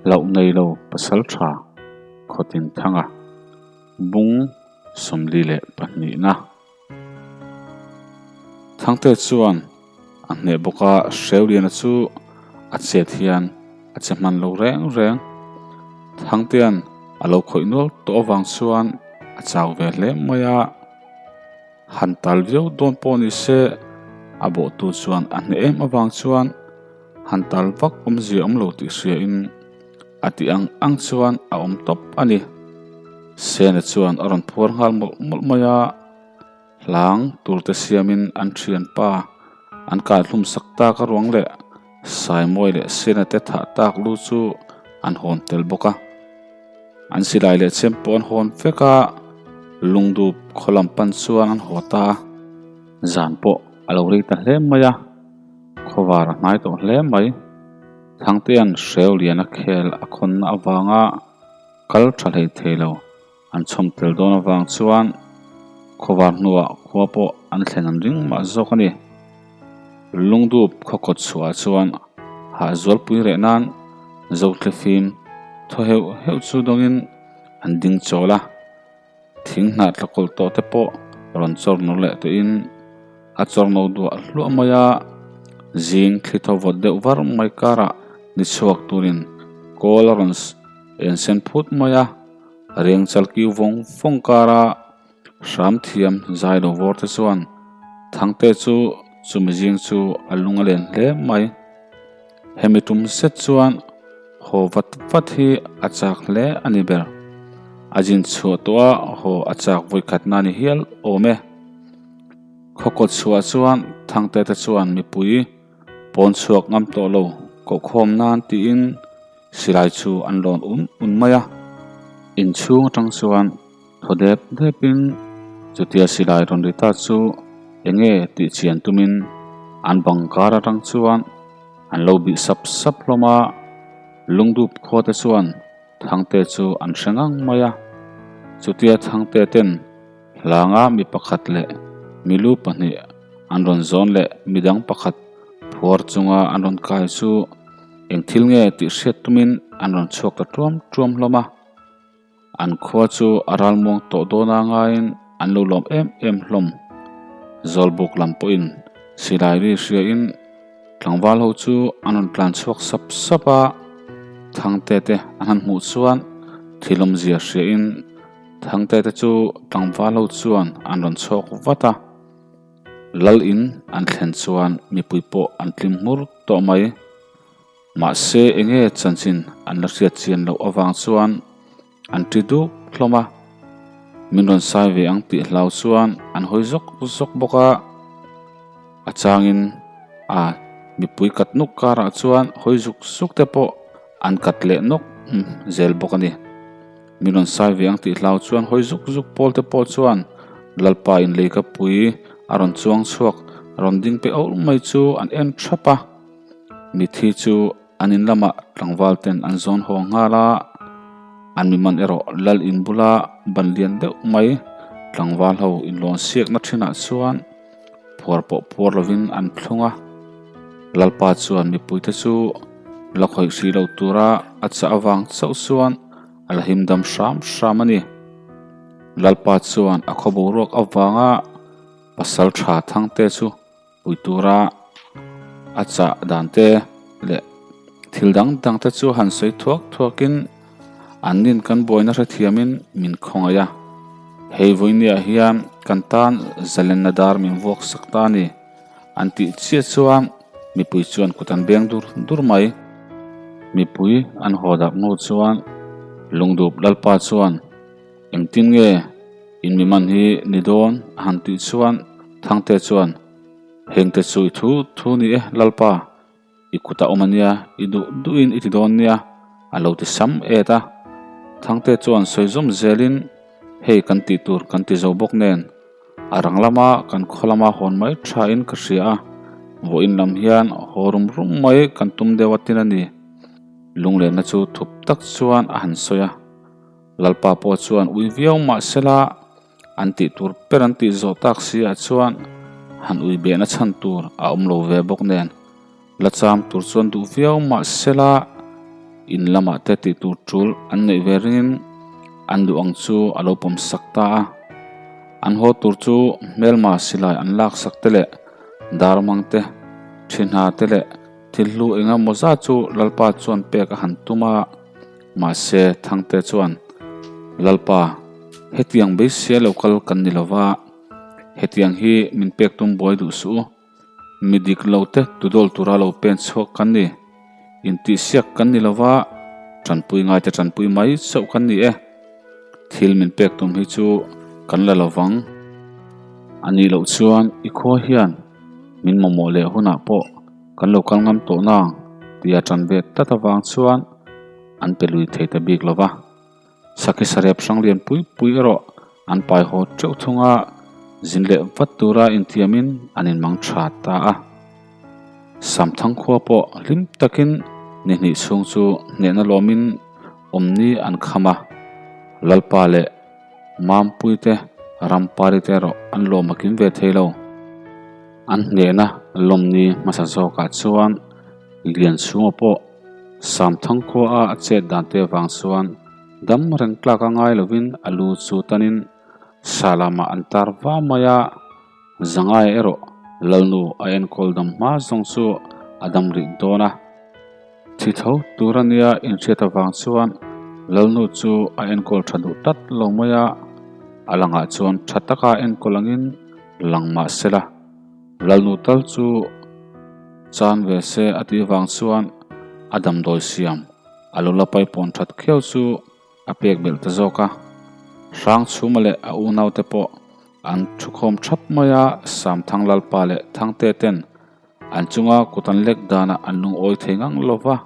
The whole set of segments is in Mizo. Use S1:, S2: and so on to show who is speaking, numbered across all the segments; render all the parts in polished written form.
S1: Hlauh nei lo pasaltha Khawtin Thanga bung 42na. Thangte chuan a hneh bawk a, Hreuliana chu a chet hian a che hman lo reng reng. Thangtea'n a lo khawih nual tawh avang chuan a chau ve hle mai a. Han tal viau dawn pawh ni se, a bawhtu chuan a hneh em avang chuan han tal vak awmzia awm lo tih hriain a tih ang ang chuan a awm tawp a ni. Sena chuan a rawn phuar nghal mawlh mawlh mai a, hlang turte siamin an thianpa an kai hlum sak tak a ruang leh Saimawi leh Sena te thah tak lu chu an hawn tel bawk a. An silai leh chem pawh an hawn vek a, lungdup khaw lam pan chuan an haw ta a. Zan pawh a lo rei ta hle mai a, khawvar a hnai tawh hle mai. Thangtea'n hreu lian a khel a khawnna avanga kal tha hlei thei lo an chhawm tel dawn avang chuan khawvar hnuah khua pawh an thlen an ring mah zawk a ni. Lungdup khaw kawt chhuah chuan hahzualpui reh nan Zothlifim thaw heuh heuh chu dawngin an ding chawl a, thing hnah tla kawlh tawh te pawh rawn chawr no leh tawhin a chawr no duah hluah mai a, zing thli thaw vawt deuh var mai karah ni chhuak turin kawl a rawn en sen phut mai a, reng chal kiu vawng vawng kara Hram thiam zai lo vawr te chuan Thangte chu chumi zing chu a lung a len hle mai. Hemi tum zet chuan haw vat vat hi a chak hle a ni ber. A zin chhuah tawh a haw a chak vawi khat na ni hial awm e. Khawkawt chhuah chuan Thangte te chuan mipui pawn chhuak ngam tawh lo kohkhawm nan tiin silai chu an lawn un un mai a. Inchhung atang chuan Thaw dep depin chutia silai rawn ri ta chu enge tih chian tumin an bang kar atang chuan an lo bih sap sap hlawm a, lungdup khua te chuan Thangte chu an hre ngang mai a. Chutia Thangte ten hlanga mi pakhat leh milu pahnih an rawn zawn leh midang pakhat phuar chunga an rawn kai chu eng thil nge tih hriat tumin an rawn chhuak ta tuam tuam hlawm a. An khua chu a ralmuang tawh dawn a ngaiin an lo lawm em em hlawm. Zawlbuk lam pawhin silai ri hriain tlangval ho chu an rawn tlan chhuak sap sap a, Thangte te an han hmuh chuan thil awmzia hriain Thangte te chu tlangval ho chuan an rawn chhawk vat a. Lal in an thlen chuan mipui pawh an tlim hmur tawh mai. Mahse enge chanchin an la hriat chian loh avang chuan an ṭi duk hlawm a, min rawn sai ve ang tih hlau chuan an hawi zawk zawk bawk a, a changin a mipui kat nuk karah chuan hawi zuk zuk te pawh an kat leh nawk zel bawk a ni. Min rawn sai ve ang tih hlau chuan hawi zuk zuk pawl te pawh chuan Lalpa in leikapui a rawn chuang chhuak rawn ding pe aul mai chu an en thap a. Mithi chu an in lamah tlangval ten an zawn haw nghal a, an mi man erawh lal in bula ban lian deuh mai tlangval ho inlawn siakna thinah chuan phuar pawh phuar lovin an thlung a. Lalpa chuan mipuite chu la khawih hrih lo tura a chah avang chauh chuan a la him dam hram hram a ni. Lalpa chuan a khaw boruak avanga pasal tha Thangte chu Pui tura a chah dan te leh thil dang dang te chu han sawi thuak thuakin an nin kan buaina hrethiamin min khawngaih a. Hei vawinia hian kan tan zalenna dar min vuak sak ta a ni an tih chiah chuan mipui chuan kut an beng dur dur mai. Mipui an haw dak hnu chuan Lungdup Lalpa chuan Engtin nge in mi man hi ni dawn? a han tih chuan Thangte chuan, Hengte chu i thu thu ni e Lalpa, i kutah awm a nia, i duh duhin i ti dawn nia, a lo ti sam et a. Thangte chuan sawi zawm zelin, Hei kan tih tur kan ti zo bawk nen, a rang lama kan khaw lama hawn mai thain ka hria a, vawiin lam hian haw rum rum mai kan tum deuh a tin a ni, lunglenna chu thup tak chuan a han sawi a. Lalpa pawh chuan ui viau mah sela an tih tur ber an tih zawh tak si ah chuan han ui behna chhan tur a awm lo ve bawk nen la cham tur chuan duh viau mah sela. In lamah te tih tur tul an neih ve ringin an duh ang chu a lo pawm sak ta a. An haw tur chu hmelma silai an lak sak te leh darmang te, thi hna te leh thil hlu eng emaw zat chu Lalpa chuan pek a han tum a. Mahse Thangte chuan, Lalpa, hetiang beisia lo kal kan ni lova, hetiang hi min pek tum buai duh suh u. Mi dik lo te tudawl tura lo pen chhuak kan ni. Intihsiak kan ni lova, tanpui ngai te tanpui mai chauh kan ni e. Thil min pek tum hi chu kan la lovang. A nih loh chuan i khua hian min mamawh leh hunah pawh kan lo kal ngam tawh nang tia tan ve tlat avang chuan an pe lui thei ta bik lova. Sakhi sarep hrang lian pui pui erawh an pai haw teuh thung a, zin leh vat tura intiamin an inmang tha ta a. Samthang khua pawh hlim takin ni hnih chhung chu hnehna lawmin awmni an kham a, Lalpa leh Mampui te Rampari te erawh an lawm a kim ve thei lo. An hnehna lawmni hmasa zawkah chuan Lianchhunga pawh Samthang khua a chet dan te avang chuan dam reng tlak a ngai lovin a lu chu tanin sa lamah an tar va mai a, Zangai erawh Lalnu a enkawl dam hma zawng chu a dam rih dawn a. Thi tho tur a nia inhriat avang chuan Lalnu chu a enkawl tha duh tlat lo mai a, a langah chuan tha taka enkawl angin lang mah sela. Lalnu tal chu chan ve se a tih vang chuan a damdawi siam a lo la paipawn that khiau chu a pek belh ta zawk a. Hrangchhuma leh a unaute pawh an thukhawm thap mai a, Samthang Lalpa leh Thangte ten an chunga kut an lek danah an lungawi thei ngang lo va.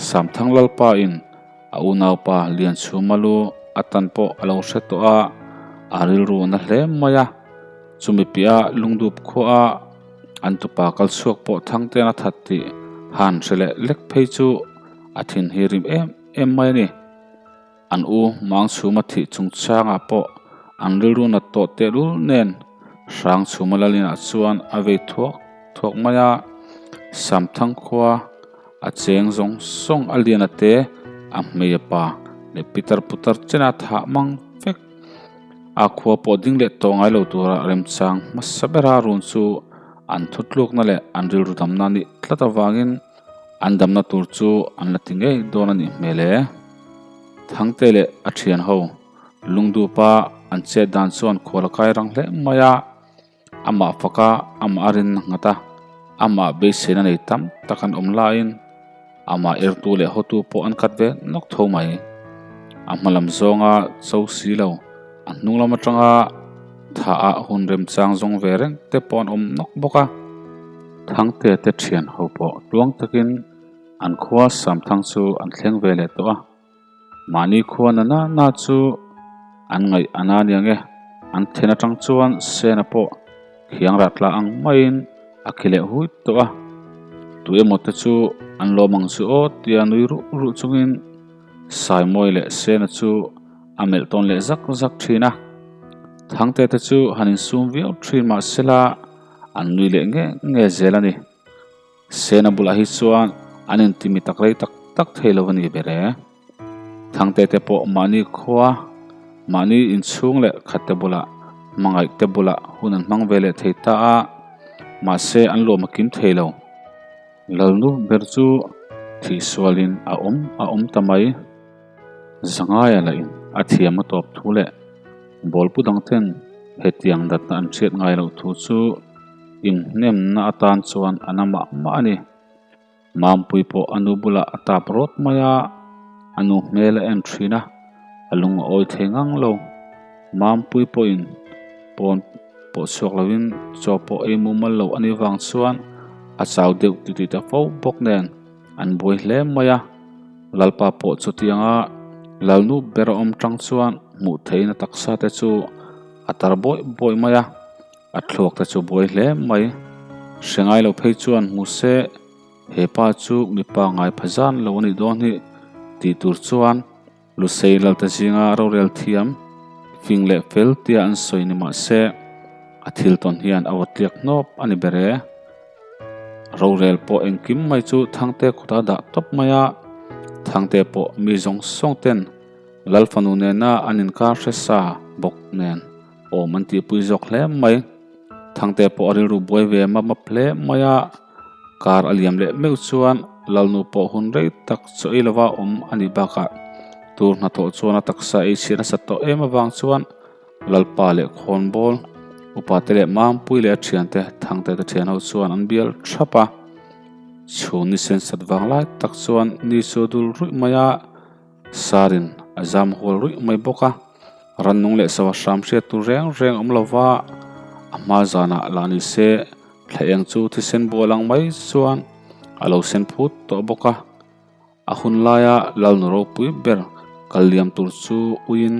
S1: Samthang Lalpa in a unaupa Lianchhuma lu a tan pawh a lo hre tawh a, a rilru na hle mai a. Chumi piah lungdup khuaah an tupa kal chhuak pawh Thangtean a that tih han hre leh lek phei chu a thin hi rim em em mai a ni. An u Mangchhuma thih chungchangah pawh an rilru nat tawh tehlul nen Hrangchhuma Lalinah chuan a vei thuak thuak mai a, Samthang khua a cheng zawng zawng a lian a te a hmei a pa leh pitar putar chena thah mang vek. A khua pawh ding leh tawh ngai lo tura remchang hmasa bera run chu an thutlukna leh an rilru damna nih tlat avangin an damna tur chu an la ti ngei dawn a nih hmel e. Thangte leh a thian ho lungdupa an chet dan chuan khual a kai rang hle mai a, amah faka amah a rin nghat a, amah beiseina nei tam tak an awm laiin amah ertu leh hotu pawh an khat ve nawk tho mai. A hma lam zawnga cho si lo, a hnung lam atanga tha ah hun remchang zawng ve reng te pawh an awm nawk bawk a. Thangte te thian ho pawh tluang takin an khua Samthang chu an thleng ve leh tawh a. Mahni khua na na na chu an ngaih a na nia nge, an then atang chuan Sena pawh khiang rah tla ang maiin a khi leh hui tawh a. Tu emaw te chu an lawm ang chu aw tia nui ruh ruh chungin Saimawi leh Sena chu a melh tawn leh zak zak thin a. Thangte te chu han insum viau thin mahsela an nui leh nge nge zel a ni. Sena bulah hi chuan an intimi tak rei tak tak thei lo a ni ber e. Thangte te pawh mahni khua, mahni inchhung leh khatte bulah, hmangaih te bulah hun an hmang ve leh thei ta a, mahse an luam a kim thei lo. Lalnu ber chu thihsualin a awm a awm ta mai. Zangaia lahin a thiam a tawp thu leh bawlpu dangten hetiang natna an hriat ngai loh thu chu inhnemna atan chuan a na mah mah a ni. Mampui pawh a nu bulah a tap rawt mai a, a nu hmel a en thin a, a lung a awi thei ngang lo. Mampui pawhin pawn pawh chhuak loin chaw pawh ei mumal lo a nih vang chuan a chau deuh titih ta fo bawk nen. An buai hle mai a, Lalpa pawh chutianga Lalnu ber a awm tang chuan hmuh theihna taksa te chu a tar bawih bawih mai a, a thluak te chu buai hle mai. Hre ngai lo phei chuan hmu se he pa chu mipa ngai pha zan lo a nih dawn hi tih tur chuan Lusei Lalte zinga rorel thiam, fing leh fel tia an sawi ni mah se, a thil tawn hian a vaw tliak hnawp a ni ber e. Rorel pawh engkim mai chu Thangte khuta dah tawp mai a. Thangte pawh mi zawng zawng ten Lal fanu nena an inkar hre sa bawk nen awm an tihpui zawk hle mai. Thangte pawh a rilru buai ve map map hle mai a, kar a liam leh meuh chuan Lalnu pawh hun rei tak chaw ei lova awm a nih bakah tur hnathawh chuan a taksa ei chhiat nasat tawh em avang chuan Lalpa leh Khawnbawl, upate leh Mampui leh a thiante Thangte te thian ho chuan an bial thap a. Chhun ni sen sat vang lai tak chuan ni chu a dul ruih mai a, sarin a zam hual ruih mai bawk a. Rannung leh sava hram hriat tur reng reng awm lova a hma zanah lah ni se thla eng chu thisen bual ang mai chuan a lo sen phut tawh bawk a. A hun laia Lalnu ropui ber kal liam tur chu uiin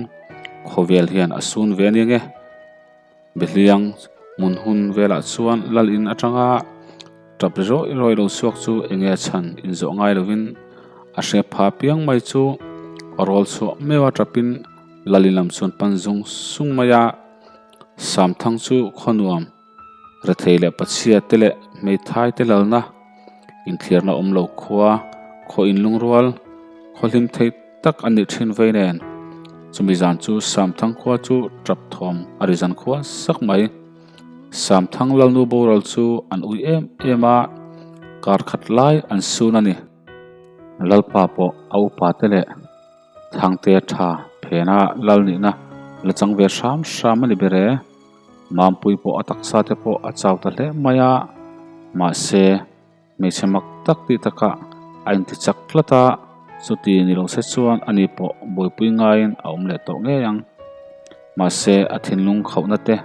S1: khawvel hian a sun ve ania nge. Behliang hmun hun velah chuan Lal in atanga tap ri rawih rawih lo chhuak chu enge a chhan inzawh ngai lovin a hre pha piang mai chu a rawl chhuah meuh a tapin Lal in lam chuan pan zung sung mai a, Samthang chu khawnuam Rethei leh pachhia te leh hmeithai te lalna, inthlirna awm lo khua, khaw inlungrual, khaw hlim thei tak a nih thin vei nen. Chumi zan chu Samthang khua chu tap thawm a ri zan khua sak mai. Samthang lalnu boral chu an ui em em a, kar khat lai an sun a ni. Lalpa pawh a upa te leh Thangte tha phena lal nihna la chang ve hram hram a ni ber e. Mampui pawh a taksa te pawh a chau ta hle mai a, mahse hmeichhe mak tak tih takah a inti chak tlat a, chuti ni lo se chuan ani pawh buaipui ngaiin a awm leh tawh ngei ang. Mahse a thinlung khauhna te,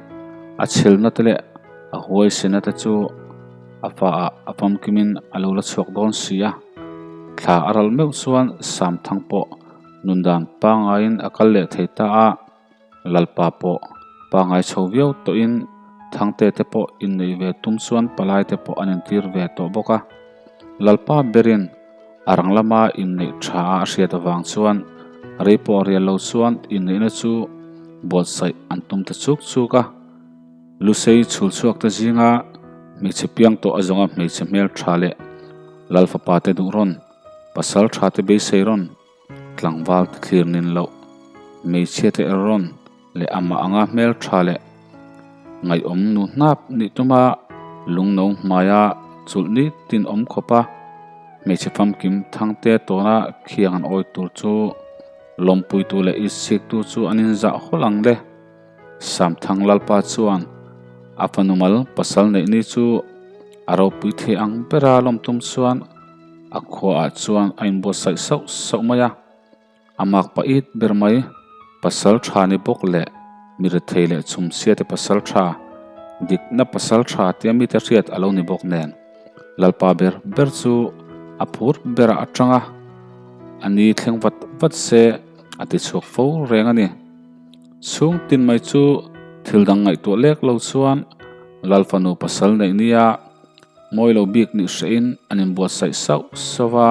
S1: a chhilna te leh a huaisena te chu a fa ah a famkimin a lo la chhuak dawn si a, thla a ral meuh chuan Samthang pawh nundan pangaiin a kal leh thei ta a. Lalpa pawh pangai chho viau tawhin Thangte te pawh inneih ve tum chuan palai te pawh an intir ve tawh bawk a. Lalpa berin a rang lama inneih tha a a hriat avang chuan rei pawh rial lo chuan inneihna chu buatsaih an tum ta chuk chuk a. Lusei chhul chhuak te zinga hmeichhe piang tawh a zawnga hmeichhe hmel tha leh Lal fapa te duh rawn, pasal tha te beisei rawn, Tlangval te thlir nin loh, hmeichhia te er rawn leh amah anga hmel tha leh ngaihawm nu hnap nih tuma lungno hmaia chulh ni tin awm khawpa hmeichhe famkim thangte tawna khiang an awi tur chu lawmpuitu leh itsiktu chu an inzah hawlh ang le. Samthang Lalpa chuan a fanu mal pasal neih ni chu a ropui thei ang bera lawm tum chuan A khuaah chuan a inbuatsaih sauh sauh mai a, a mak pahit ber mai. Pasal tha ni bawk leh mi rethei leh chhumchhia te pasal tha, dikna pasal tha tia mite hriat a lo ni bawk nen, Lalpa ber ber chu a phur berah a tang a, a ni thleng vat vat se a ti chhuak fo reng a ni. Chhung tin mai chu thil dang ngaihtuah lek lo chuan Lal fanu pasal neih nia Mawi lo bik nih hrehin an inbuatsaih sauh sauh a,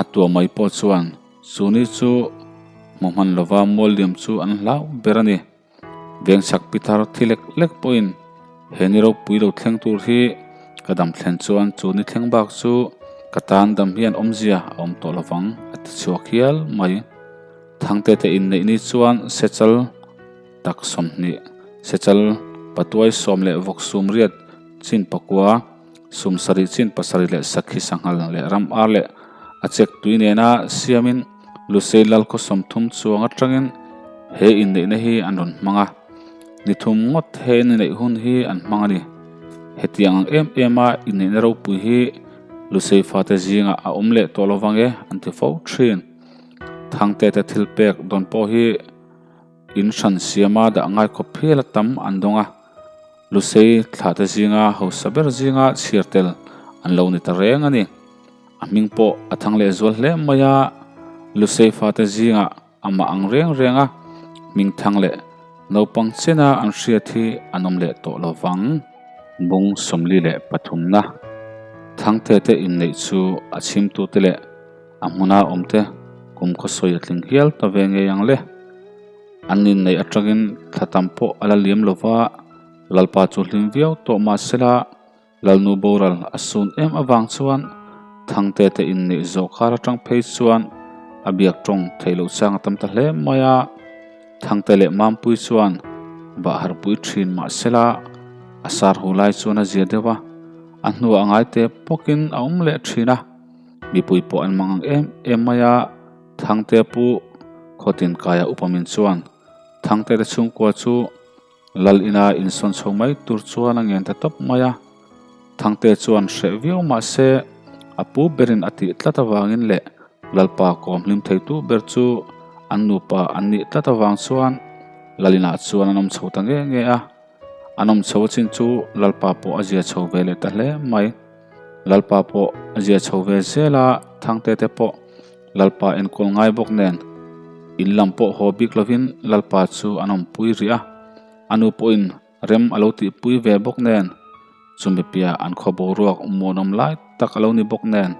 S1: a tua mai pawh chuan chu ni chu hmu hman lova mualliam chu an hlau ber a ni. Vengchhak pi thar thi lek lek pawhin he ni ropui lo thleng tur hi ka dam thlen chuan chu ni thleng bak chu ka tan dam hian awmzia a awm tawh lovang a ti chhuak hial mai. Thangte te inneih ni chuan sechal tak 20, sechal patuai sawm leh vawk sum riat chin pakua, sum sarih chin pasarih leh sakhi sanghal leh ram ar leh a chek tui nena siamin Lusei Lalkhaw 30 chuang atangin he inneihna hi an rawn hmang a. Ni thum ngawt he inneih hun hi an hmang a ni. Hetiang ang em em a inneihna ropui hi Lusei fate zingah a awm leh tawh lovang e an ti fo thin. Thangte te thil pek dawn pawh hi In hran siama dah ngai khawp phial a tam an dawng a, Lusei thlahte zinga hausa ber zinga chhiar tel an lo ni ta reng a ni. A hming pawh a thang leh zual hle mai a, Lusei fate zingah amah ang reng renga hming thang leh naupang chena an hriat hi an awm leh tawh lo vang. Bung 43 na Thangte te inneih chu a chhimtute leh A hmuna awmte kum khawsawi a tling hial ta ve ngei ang le. An inneih atangin thla tam pawh a la liam lo va, Lalpa chu hlim viau tawh mah sela, Lalnu boral a sun em avang chuan Thangte te inneih zawh kar atang phei chuan a biak tawng theih loh chang a tam ta hle mai a. Thangte leh Mampui chuan bah harpui thin mahsela a sar hu lai chuan a zia deuh a, a hnuah a ngai te pawkin a awm leh thin a. Mipui pawh an mang ang em em mai a, Thangte pu Khawtin kaia upamin chuan Thangte te chhungkua chu Lal ina insawn chho mai tur chuan a ngen ta tawp mai a, Thangte chuan hreh viau mah se a pu berin a tih tlat avangin leh Lalpa kawm hlim theitu ber chu an nupa an nih tlat avang chuan Lal inah chuan an awm chho ta nge nge a. An awm chho achin chu Lalpa pawh a zia chho ve leh ta hle mai. Lalpa pawh a zia chho ve zel a, Thangte te pawh Lalpa enkawl ngai bawk nen in lam pawh haw bik lovin Lalpa chu an awmpui rih a, a nu pawhin rem a lo tihpui ve bawk nen chumi piah an khaw boruak muanawm lai tak a lo ni bawk nen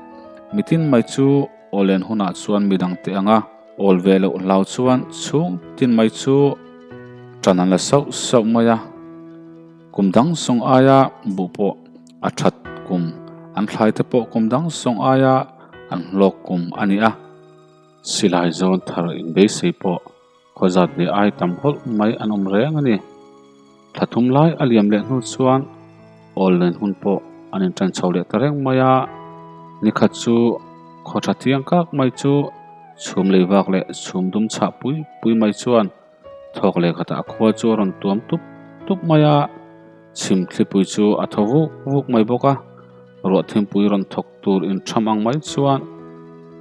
S1: mitin mai chu awlen hunah chuan midang teh anga awl ve loh hlau chuan chhung tin mai chu tan an la sauh sauh mai a. Kum dang sawng aia buh pawh a that kum, an thlai te pawh kum dang sawng aia an hlawk kum a ni a. Silai zawn thar inbeisei pawh khaw zat leh ai tam hawlh mai an awm reng a ni. Thla thum lai a liam leh hnu chuan awl len hun pawh an intan chho leh ta reng mai a. Nikhat chu khaw tha thiang kak mai chu chhum lei vak leh chhum dum chhah pui pui mai chuan Thawk leh khatah a khua chu a rawn tuam tup tup mai a, chhim thlipui chu a thaw vuk vuk mai bawk a, ruah thimpui rawn thawk tur intham ang mai chuan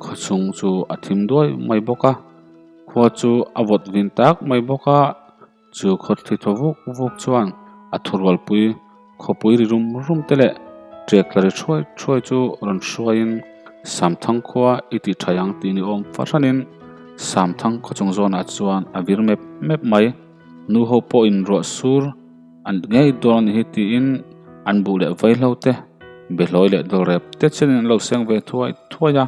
S1: khawchhung chu a thim duai mai bawk a, khua chu a vawt vin tak mai bawk a, chu khawthli thaw vuk vuk chuan a thurualpui khawpui ri rum rum te leh ṭek tla ri thuai thuai chu rawn hruaiin Samthang khua i tih ṭhai ang tih ni awm fahranin Samthang khawchung zawnah chuan a vir mep mep mai. Nu ho pawhin ruah sur an ngei dawn a ni hi tiin an buh leh vaihlo te, behlawi leh dawlrep te chenin an lo seng ve thuai thuai a.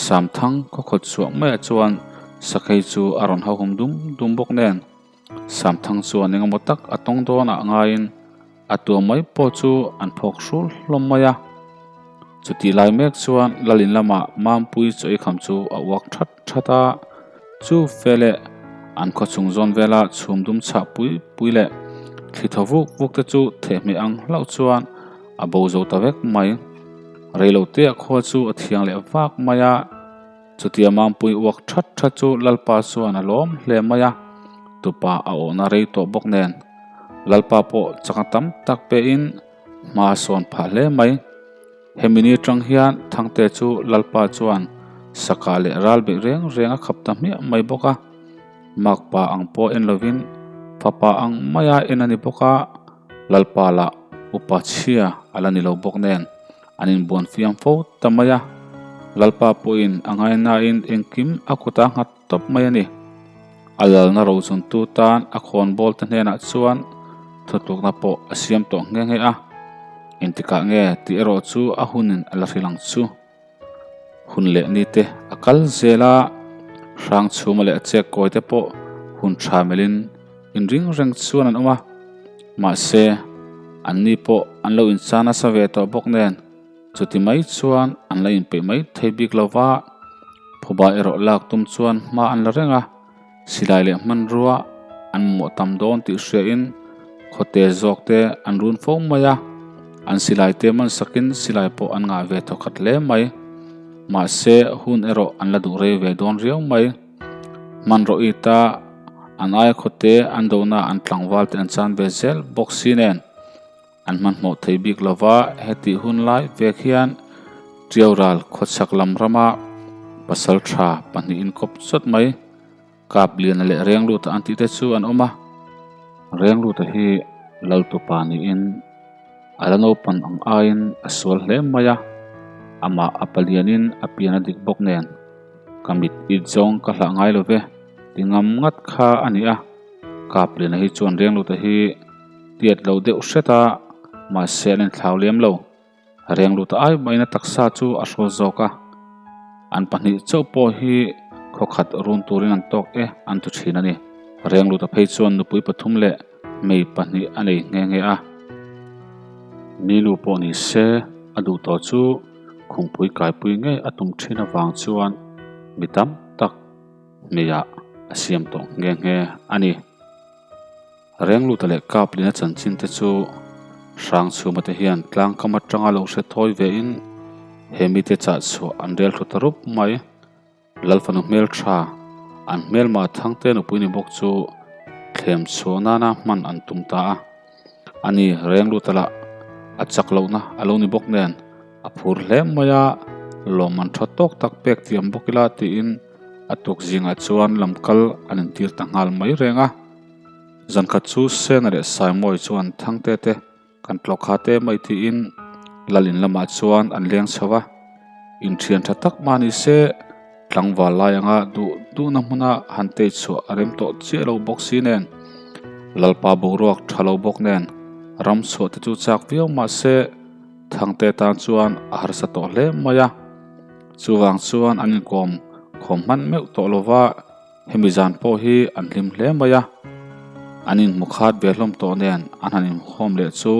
S1: Samthang khaw khawt chhuah maiah chuan Sakhei chu a rawn hauhawm dum dum bawk nen. Samthang chuan engemaw tak a tawng dawnah ngaiin a tuam mai pawh chu an phawk hrul hlawm mai a. Chutih lai mek chuan Lalin lamah Mampui chaw ei kham chu a uak that that a, chu fe leh an khawchhung zawn vela chhum dum chhah pui pui leh thli thaw vuk vuk te chu thehmeh ang hlauh chuan a bo zo ta vek mai. Reiloteah khua chu a thiang leh vak mai a. Chutia Mampui uak that that chu Lalpa chuan a lawm hle mai a, tupa a awhna rei tawh bawk nen Lalpa pawh chakna tam tak pehin hma a sawn phah hle mai. Hemi ni atang hian Thangte chu Lalpa chuan sakah leh ral beih reng reng a khap ta hmiah mai bawk a, makpa ang pawh en lovin fapa ang maia en a ni bawk a, Lalpa lah upa chhia a la ni lo bawk nen an inbuan fiam fo ta mai a, Lalpa pawhin a ngainain engkim a kut a nghat tawp mai a ni. A lalna rochuntu tan a khawnbawl te hnenah chuan thutlukna pawh a siam tawh nghe nghe a, engtikah nge tih erawh chu a hunin a la hrilh ang chu. Hun leh ni te a kal zel a, hrang chhuma leh a chek kawi te pawh hun tha melhin inring reng chuan an awm a, mahse an ni pawh an lo incha nasa ve tawh bawk nen chuti mai chuan an la inpeih mai thei bik lo va, phuba erawh lak tum chuan hma an la reng a. Silai leh hmanrua an mamawh tam dawn tih hriain khawte zawk te an run fo mai a, an silai te man sakin silai pawh an ngah ve thawkhat hle mai. Mahse hun erawh an la duh rei ve dawn riau mai. Hmanraw ita an aia khawte an dona an tlangval te an chan ve zel bawk si nen an hmanhmawh thei bik lova hetih hun lai vek hian Tiau ral khawchhak lam rama pasal tha pahnih inkawp chawt mai Kap Liana leh Rengluta an tih te chu an awm a. Rengluta hi Laltupa niin a la naupan ang aiin a sual hle mai a, amah a palianin a pian a dik bawk nen ka mit it zawng ka hlah ngai lo ve ti ngam ngat kha a ni a. Kap Liana hi chuan Rengluta hi tiat lo deuh hret a, mahse an inthlau lem lo. Rengluta ai maina taksa chu a hrawl zawk a, an pahnih chauh pawh hi khawkhat run turin an tawk e an tu thin a ni. Rengluta phei chuan nupui pathum leh mei pahnih a nei nghe nghe a. Ninu pawh ni se a duh tawh chu. Khungpui kaipui ngei a tum thin avang chuan mi tam tak hmeiah a siam tawh nghe nghe a ni. Rengluta leh Kaplina chanchin te chu Hrangchhuma te hian tlangkam atanga lo hre thawi vein he mite chah chhuah an rel thu ta rup mai. Lalfanu hmeltha an hmelma Thangte nupui ni bawk chu thlem chhuah nana hman an tum ta a. Ani Rengluta lah a chak lohna a lo ni bawk nen a phur hle mai a, lawmman tha tawk tak pek thiam bawk ila tiin a tuk zingah chuan lam kal an intir ta nghal mai reng a. Zankhat chu Sena leh Saimawi chuan Thangte te Kan tlawk kha te mai tiin lal in lamah chuan an leng chho a, inthian tha tak mah ni se tlangval lai anga duh duhna hmuna han tei chhuah a rem tawh chiah lo bawk si nen Lalpa boruak tha lo bawk nen ram chhuah te chu chak viau mah se Thangte tan chuan a harsa tawh hle mai a, chuvang chuan an inkawm khawm hman meuh tawh lo va. Hemi zan pawh hi an hlim hle mai a, an inhmu khat ve hlawm tawh nen an han inkhawm leh chu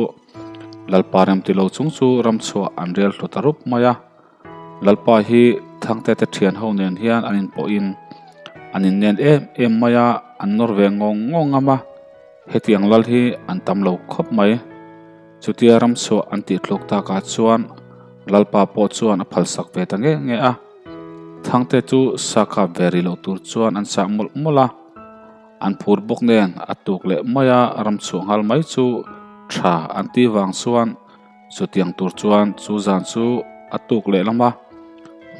S1: Lalpa remti lo chung chu ram chhuah an rel hlu ta rup mai a. Lalpa hi Thangte te thian ho nen hian an inpawhin an innen em em mai a, an nawr ve ngawng ngawng ngam a, hetiang lal hi an tam lo khawp mai. Chutia ram chhuah an tih tluk takah chuan Lalpa pawh chuan a phalsak ve ta nge nge a. Thangte chu sa kap ve rih loh tur chuan an sah mawlh mawlh a, an phur bawk nen a tuk leh mai a, ram chhuah nghal mai chu tha an ti vang chuan chutiang tur chuan chu zan chu a tuk leh lam a,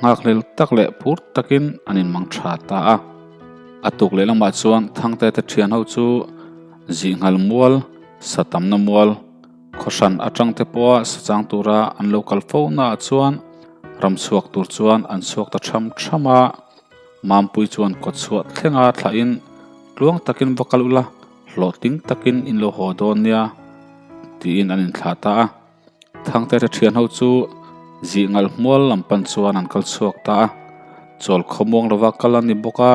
S1: nghakhlel tak leh phur takin an inmang tha ta a. A tuk leh lamah chuan Thangte te thian ho chu zih nghal mual, sa tamna mual, Khawhran atang te pawha sachang tura an lo kal fo naah chuan ram chhuak tur chuan an chhuak ta tham tham a, Mampui chuan kawt chhuah thlenga thlahin tluang takin va kal ula, hlawhtling takin in lo haw dawn nia tiin an inthlah ta a. Thangte te thian ho chu zih ngalh hmual lam pan chuan an kal chhuak ta a, chawl khawmuang lova kal a ni bawk a,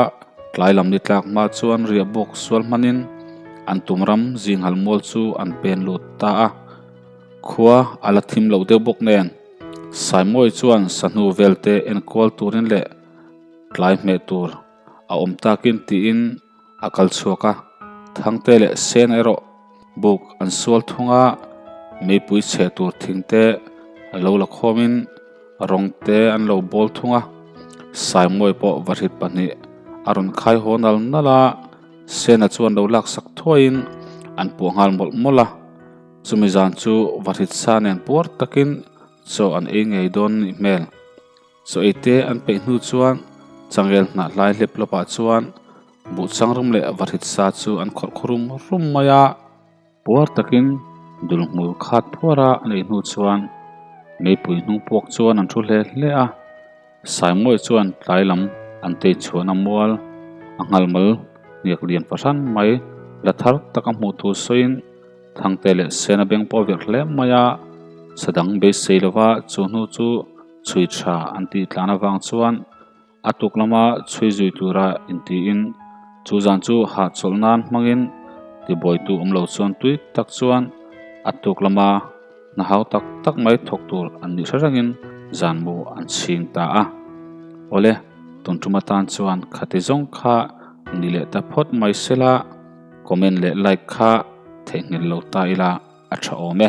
S1: Tlai lam ni tlak hma chuan riah bawk sual hmanin an tum ram zinghal mual chu an pen lut ta a. Khua a la thim loh deuh bawk nen Saimawi chuan sahnu velte enkual turin leh tlai hmeh tur a awm takin tiin a kal chhuak a. Thangte leh Sen erawh buk an sual thung a, meipui chhe tur thingte a lo la khawmin Rawng te an lo bawl thung a, Saimawi pawh vahrit pahnih a rawn khai haw nal nal a, Sena chuan lo laksak thuaiin an puah nghal mawlh mawlh a, chumi zan chu vahrit sa nen puar takin chaw an ei ngei dawn nih hmel. Chaw ei te an peih hnu chuan changel hnah hlai hlep lawpah chuan buhchang rum leh vahrit sa chu an khawrh khaw rum rum mai a. Puar takin dul hmul khat phuara a neih hnu chuan meipui hnung puak chuan an thu hle hle a, Saimawi chuan tlai lam an tei chhuahna mual a nghalmal hniak lian fahran mai la thar taka hmuh thu sawiin Thangte leh Sena beng pawh a virh hle mai a, sadang beisei lova chu hnu chu chhui tha an tih tlan avang chuan A tuk lama chhui zui tura intiin chu zan chu hahchawlh nan hmangin tibuaitu awm lo chuan tui tak chuan a tuk lama hna hau tak tak mai thawk tur an nih hre rengin zan mu an chhing ta a. Awle, tun tum atan chuan khati zawng kha ni leh ta phawt mai sela, comment leh like kha theihnghilh lo ta ila a tha awm e.